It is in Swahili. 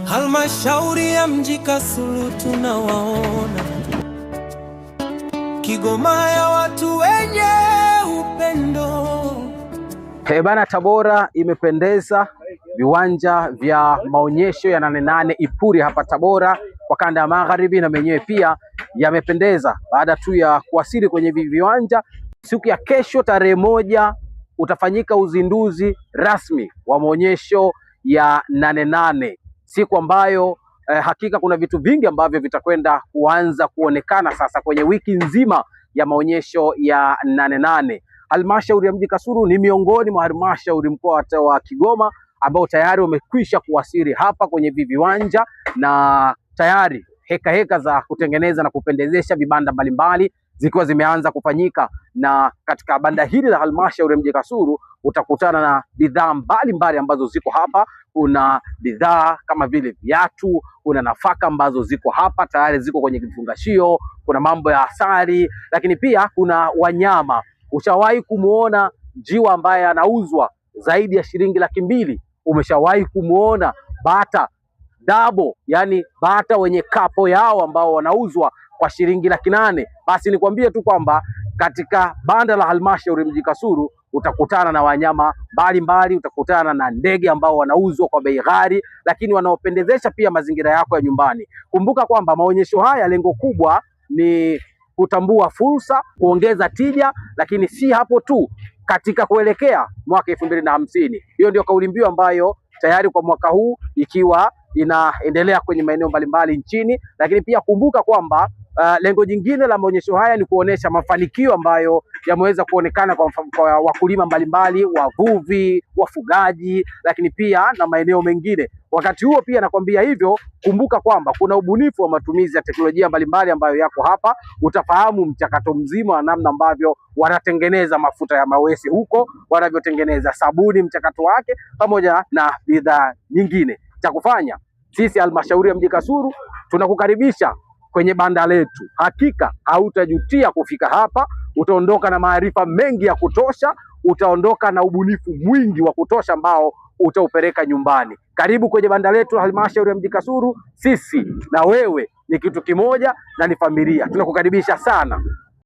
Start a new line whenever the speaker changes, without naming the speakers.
Halmashauri ya mji Kasulu tunawaona, Kigoma ya watu wenye upendo.
Bana, Tabora imependeza. Viwanja vya maonyesho ya Nane Nane Ipuri hapa Tabora kwa kanda ya magharibi na menyewe pia yamependeza baada tu ya kuwasili kwenye viwanja. Siku ya kesho tarehe 1 utafanyika uzinduzi rasmi wa maonyesho ya Nane Nane, siku ambayo hakika kuna vitu vingi ambavyo vitakwenda kuanza kuonekana sasa kwenye wiki nzima ya maonyesho ya Nane Nane. Halmashauri ya mji Kasulu ni miongoni mwa halmashauri mkoa wa Kigoma ambao tayari wamekwisha kuwasili hapa kwenye viwanja na tayari heka heka za kutengeneza na kupendezesha vibanda mbalimbali zikiwa zimeanza kufanyika. Na katika banda hili la halmashauri ya mji Kasulu utakutana na bidhaa mbalimbali ambazo ziko hapa. Kuna bidhaa kama vile viatu, kuna nafaka ambazo ziko hapa tayari ziko kwenye kifungashio, kuna mambo ya asali, lakini pia kuna wanyama. Ushawahi kumuona njiwa ambaye anauzwa zaidi ya shilingi 200,000? Umeshawahi kumuona bata dabo, yani bata wenye kapo yao ambao wanauzwa kwa shilingi 800,000? Basi nikwambie tu kwamba katika banda la halmashauri mji Kasulu utakutana na wanyama mbalimbali, utakutana na ndege ambao wanauzwa kwa bei ghali, lakini wanaopendezesha pia mazingira yako ya nyumbani. Kumbuka kwamba maonyesho haya lengo kubwa ni kutambua fursa, kuongeza tija, lakini si hapo tu, katika kuelekea mwaka 2050. Hiyo ndio kauli mbiu ambayo tayari kwa mwaka huu ikiwa inaendelea kwenye maeneo mbalimbali nchini. Lakini pia kumbuka kwamba lengo jingine la maonyesho haya ni kuonesha mafanikio ambayo yameweza kuonekana kwa wakulima mbalimbali, wavuvi, wafugaji, lakini pia na maeneo mengine. Wakati huo pia nakwambia hivyo, kumbuka kwamba kuna ubunifu wa matumizi ya teknolojia mbalimbali ambayo yako hapa. Utafahamu mchakato mzima wa namna ambavyo wanatengeneza mafuta ya mawese huko, wanavyotengeneza sabuni, mchakato wake, pamoja na bidhaa nyingine. Cha kufanya sisi halmashauri ya mji Kasulu tunakukaribisha kwenye banda letu. Hakika hautajutia kufika hapa. Utaondoka na maarifa mengi ya kutosha, utaondoka na ubunifu mwingi wa kutosha ambao utaupeleka nyumbani. Karibu kwenye banda letu halmashauri ya mji Kasulu. Sisi na wewe ni kitu kimoja na ni familia. Tunakukaribisha sana.